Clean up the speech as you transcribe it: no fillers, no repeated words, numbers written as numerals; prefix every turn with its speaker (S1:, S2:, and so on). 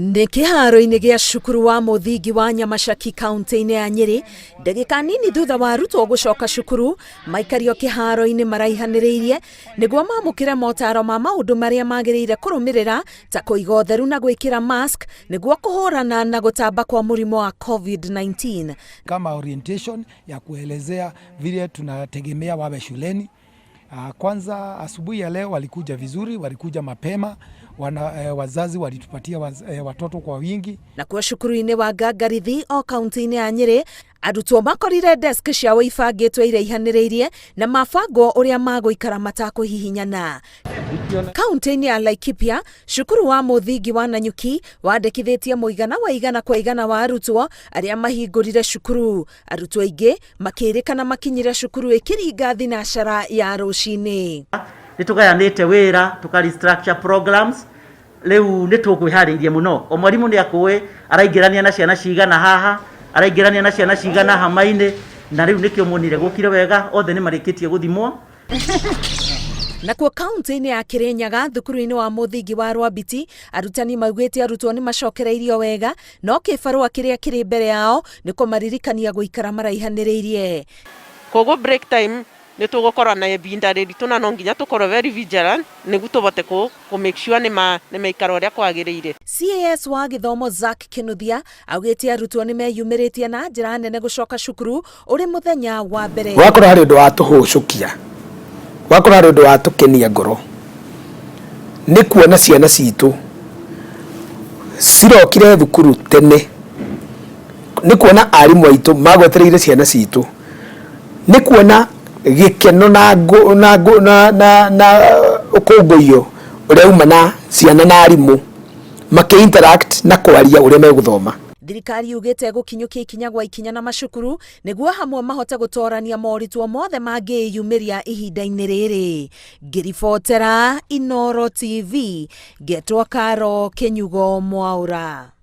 S1: Nĩ kĩharo-inĩ gĩa cukuru wa mũthingi wa Nyamacaki kaunti-inĩ ya Nyĩrĩ, ndagĩka nini thutha wa arutwo gũcoka cukuru, maikario kĩharo-inĩ maraihanĩrĩirie nĩguo mamũkĩre motaro ma maũndũ marĩa magĩrĩire kũrũmĩrĩra ta kũiga ũtheru na gwĩkĩra mask nĩguo kũhũrana na gũtamba kwa mũrimũ wa COVID-19.
S2: Kama orientation ya kuelezea vile tunategemea wawe shuleni. Kwanza asubuhi ya leo walikuja vizuri, walikuja mapema wazazi walitupatia watoto kwa wingi.
S1: Nakuo cukuru-inĩ wa Ngangarithi o kaunti-inĩ ya Nyĩrĩ, arutwo makorire desk ciao ibangĩtwo iraihanĩrĩirie na mabangwo ũrĩa magũikara matakũhihinyana. Kaunti-inĩ ya Laikipia, cukuru wa mũthingi wa Nanyuki wandĩkithĩtie mũigana wa 100% wa arutwo arĩa mahingũrire cukuru. Arutwo aingĩ makĩrĩkana makinyire cukuru ĩkĩringa thinacara ya rũcinĩ.
S3: Nĩ tũgayanĩte wĩra, tũka restructure programs, rĩu nĩ tũkwĩharĩirie mũno. O mwarimũ nĩ akũĩ araingĩrania na ciana cigana haha, araingĩrania na ciana cigana hama-inĩ, na rĩu nĩkĩo muonire gũkire wega, othe nĩ marĩkĩtie gũthimwo.
S1: Nakuo kaunti-inĩ ya Kirinyaga, thukuru-inĩ wa mũthingi wa Rwambiti, arutani maugĩte arutwo nĩ macokereirio wega, no kĩbarũa kĩrĩa kĩrĩ mbere yao nĩ kũmaririkania gũikara maraihanĩrĩirie.
S4: Koguo break time nĩ tũgũkorwo na ibinda rĩritũ na no nginya tũkorwo very vigilant nĩguo tũvote kũ make sure nĩ maikara ũrĩa kwagĩrĩire.
S1: CAS wa gĩthomo Zack Kinuthia augĩte arutwo nĩ meyumĩrĩtie na njĩra nene gũcoka cukuru ũrĩ mũthenya wa mbere.
S5: Wakorwo harĩ ũndũ wa tũhũcũkia, wakorwo harĩ ũndũ wa tũkenia ngoro, nĩ kuona ciana citũ cirokire thukuru tene, nĩ kuona arimũ aitũ magwetereire ciana citũ, nĩ kuona gĩkeno na na na na na ũkũngũiyo ũrĩa uma na ciana na arimũ makĩ interact na kwaria ũrĩa megũthoma.
S1: Thirikari yugĩte gũkinyũkia ikinya gwa ikinya na macukuru nĩguo hamwe mahote gũtorania moritũ mothe mangĩyumĩria ihinda-inĩ rĩrĩ. Ngĩribotera Inooro TV, ngetwo Karo Kĩnyugo Mwaũra.